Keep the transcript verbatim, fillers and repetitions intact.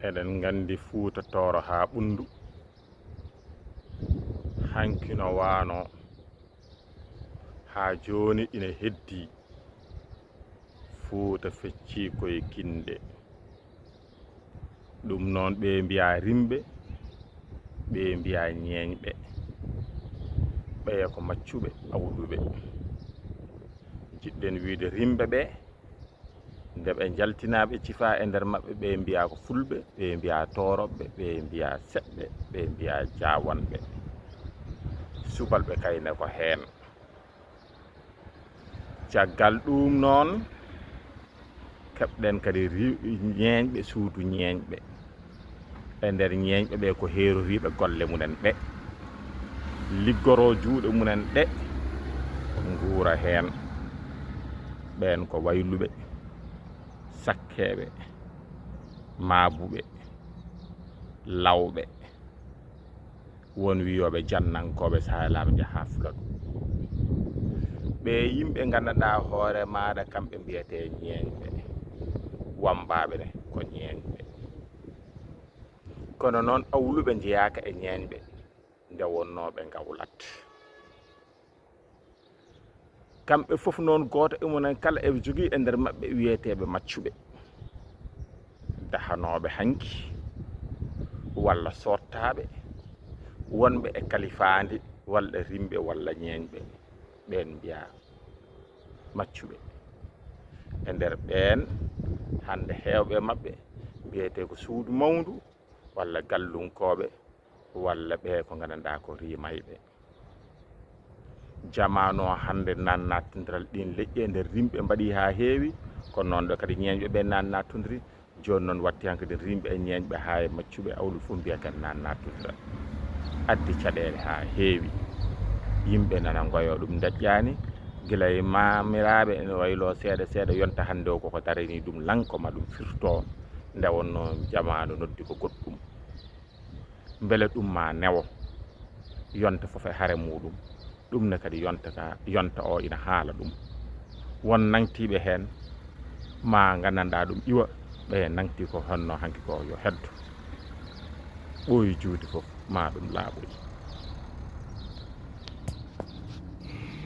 Eɗen nganndi Fuuta Tooro haa Ɓunndu, hanki no waano, haa jooni ina heddii. Fuuta feccii koye kinnɗe. Ɗum noon, ɓe mbiya rimɓe, ɓe mbiya ñeeñɓe, ɓeya ko maccuɓe, awluɓe. Jiɗɗen wiyde rimɓe ɓe, nde ɓe njaltinaa, ɓe cifaa e nder maɓɓe, ɓe mbiya ko fulɓe, ɓe mbiya tooroɓe, ɓe mbiya seɓɓe, ɓe mbiya jaawanɓe. Subalɓe kayne ko heen. Caggal ɗuum noon, keɓɗen kadi ri-, ñeeñɓe, suudu ñeeñɓe. E nder ñeeñɓe ɓe ko heeroriiɓe golle mumen ɓe, liggoroo juuɗe mumen ɗe, nguura heen. Ɓeen ko wayluɓe, sakkeeɓe, maabuɓe, lawɓe, won wiyooɓe jannankooɓe, so a laaɓi njaha fulat. Ɓe yimɓe nganndanɗaa hoore maaɗa, kamɓe mbiyetee ñeeñɓe, wammbaaɓe ne ko ñeeñɓe. Kono noon, awluɓe njeyaaka e ñeeñɓe nde wonnoo ɓe ngawlat. Kamɓe fof noon, gooto e mumen kala e jogii e nder maɓɓe wiyeteeɓe maccuɓe, dahanooɓe hanki, walla soottaaɓe, wonɓe e kalifaandi, walla rimɓe, walla ñeeñɓe, ɓeen mbiyaa maccuɓe. E nder ɓeen, hannde heewɓe maɓɓe mbiyetee ko suudu mawndu, walla gallunkooɓe, walla ɓe ko nganndanɗaa ko riimayɓe. Jamaanu o hannde, naatnaattondiral ɗiin leƴƴi e nder rimɓe mbaɗii haa heewi, kono noon ɗo kadi ñeeñɓe ɓe naatnaattondirii. Jooni noon, watti hankadi rimɓe e ñeeñɓe haa e maccuɓe, awluɓe fof mbiya kadi naatnaattondiral. Addi caɗeele haa heewi. Yimɓe nana ngoyoo, ɗum daƴƴaani. Gila e maamiraaɓe ene wayloo seeɗa seeɗa, yonta hannde o koko daranii ɗum lan, ko ma ɗum firtoo. Nde wonnoo jamaanu noddi ko goɗɗum. Mbele ɗum ma newo, yonta fof e hare muuɗum. Ɗum ne kadi yonta ka, yonta o ina haala ɗum. Won nangtiiɓe heen, ma nganndanɗaa ɗum iwa, ɓe nangti ko honno hanki ko yo heddo. Ɓooyi juuti fof, ma ɗum laaɓoyi.